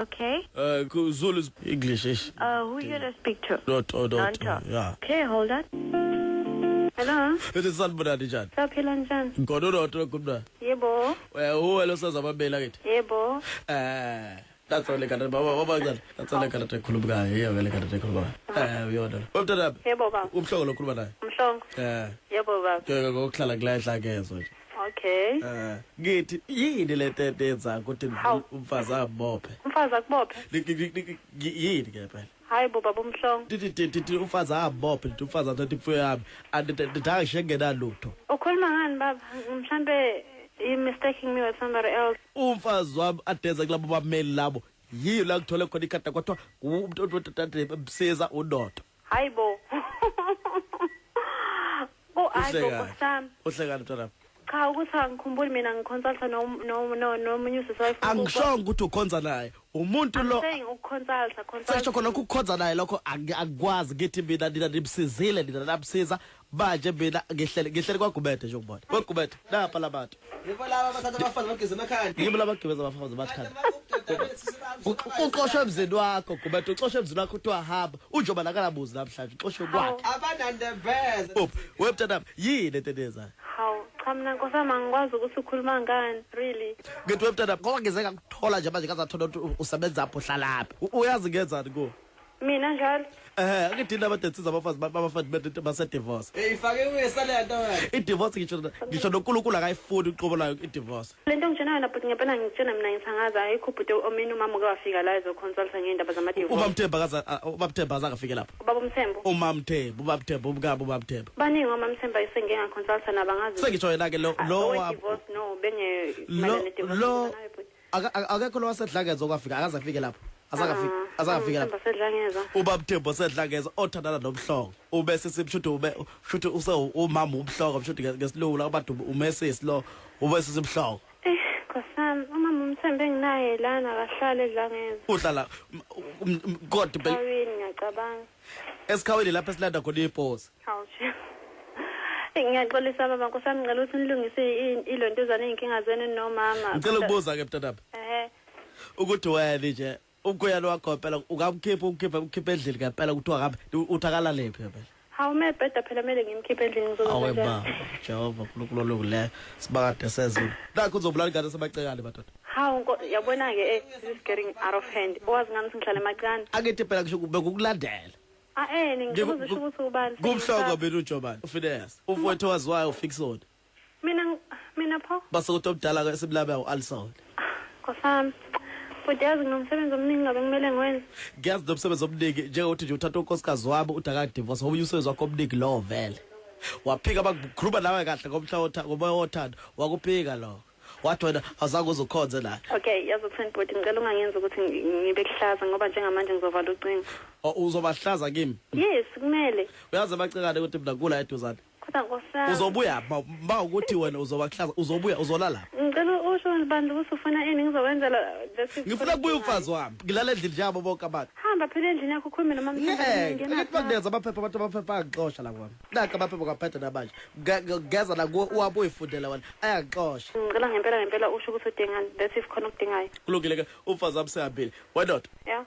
Okay. Zulu is English ish. Who you gonna speak to? Not oh, not. Nonto. Yeah. Okay, hold on. Hello. Ethi sanibonani njani? Saphila njani? Ngona uNonto kumna. Yebo. Uwe lo saza amabele akithi. Yebo. That's all lekana baba baba njani? That's all lekana ekhuluma ngayo. Iyo le kana ekhuluma ngayo. Uyona. Wemntanami. Yebo baba. Umhlongo lo khuluma naye. Umhlongo. Yebo baba. Ke ngokuhlala kula ehlakezo nje. Okay. Ngithi yini le nto enza ukuthi Hawu. umfazi ambophe? Umfazi akubophe? Yini ke phela? Hayi bo baba umhlongo. Ndithi umfazi ambophe, ndithi umfazi athathe imfuyo yami. Andidanga ngenalutho. Ukhuluma ngani baba? Mhlambe you mistaking me with somebody else. Umfazi wami adeza kulabo bameli labo. Yiyo la kuthole khona ikhadi kwathiwa umuntu othathe msiza uNonto. Hayi bo. Oh, hayi bo Nkosi. Uhlekani mntanami? Cha ukuthi angikhumbuli mina ngiconsulta no no no nomunye usisi wayefuna Angishongo ukuthi ukhonza naye. Umuntu lo I'm saying ukuconsulta consult. Sesho khona ukukhonza naye lokho angikwazi ngithi mina nina nimsizile nina namsiza manje mina ngihlele kwaGubede nje ukubona. KwaGubede napha labantu. Yibo laba bathatha abafazi bageze emakhanda. Yibo laba bagibeza abafazi bakhanda. Uxoshwe emzini wakho Gubede, uxoshwe emzini wakho kuthiwa hamba. Ujoba nakalabuzi namhlanje uxoshwe kwakhe. Abanandebeza. Uphi? Wemntanami yini lento eniyenzayo? Hawu, cha mina Nkosi yami angikwazi ukuthi ukhuluma ngani, really. Ngithi wemntanami ngoba ngize ngakuthola nje manje ngazathola ukuthi usebenza apho uhlalaphi. Uyazi ngenzani kuwe? Mina njalo. Angithi laba densiza abafazi bafazi base divorce. Hey ifake uyesa le nto wena. I-divorce ngisho noNkulunkulu akayifuni uqobo layo i-divorce. Le nto ngitshena wena bhuti ngempela ngitshena mina ngithangaza ayikho ubhuti omini umama uke wafika la ezoconsulta ngey'ndaba zama-divorce. Ubaba Mthembu akaze afike lapha. Ubaba uMthembu. Umama Mthembu, ubaba Mthembu, umkabo ubaba Mthembu. Baningi omama Mthembu ayisengike ngaconsulta nabo angazi. Sengisho yena ke lo lo wa- divorce no benge lo lo akekho lo wasedlangezo okwafika akaze afike lapho. Azakafika azakafika lapho. Basedlangeza. Ubaba Mthembu wasedlangeza othandana nomhlongo. Ubese simshuthi ube shuthi use umama umhlongo mshuthi ngesilungu abantu umesisi lo ubese simhlongo. Nkosi yami umama uMthembu enginaye lana akahlale edlangeza. Uhlala kodwa phela Khawini ngiyacabanga. Esikhawini lapha esilanda khona iposi. Hawu nje. Ngiyaxolisa baba Nkosi yami ngicela ukuthi nilungise ilontuzana iy'nkinga zenu nomama. Ngicela ukubuza ke mntanami ukuthi wena nje umkhwenyana wakho phela ungamkhipha umkhipha endlini ngempela kuthiwa ngabe uthakala lephi phela. Hawu mebheda phela kumele ngimkhiphe endlini Awe ngizokwenza ba njani? Jehova uNkulunkulu olungileyo sibakade sezulu. Nakho uzobulala ingane semacekane madoda. Hawu yabona-ke this is getting out of hand. Owazi ngami sengihlala emacane. Angithi phela ngisho bekukulandela. Ah ngicela uzisho ukuthi ubani. Kumhlongo mina uJobani uFineas. Umfowethu owaziwayo uFixon. Mina pho? Base kuthi omdala ke simlabe uAlison. Nkosi yami. Futhi yazi nginomsebenzi omningi ngabe kumele ngiwenze. Ngiyazi nomsebenzi omningi njengokuthi nje uthatha unkosikazi wami uthi akadivorce ngoba umsebenzi wakho omningi lo vele. Waphika bakukhuluma nawe kahle ngomhla ngomoya wothando wakuphika lo. Wathi wena awuzange uzokhonze la. Okay, yazi ukuthini bhuti ngicela ungangenzi ukuthi ngibe kuhlaza ngoba njengamanje ngizovala ucingo. Uzobahlaza kimi? Yes, kumele. Uyazi abacekane ukuthi mina kula eduzane. Kodwa Nkosi yami. Uzobuya ma ukuthi wena uzobahlaza uzobuya uzolala. Ngicela usho bandla ukuthi ufuna ini ngizokwenzela Ngifuna kubuya umfazi wami. Ngilala endlini njabo bonke abantu. Hamba phela endlini yakho ukhulume noma Ngeke, angithi bakuneza amaphepha abantu amaphepha angixosha la kwami. Naka amaphepha kwaphetha namanje. Ngeza la kuwe uhambe uyifundela wena ayangixosha. Ngicela ngempela usho ukuthi udingani that's if khona okudingayo. Kulungile ke umfazi wami sehambile. Why not? Yeah.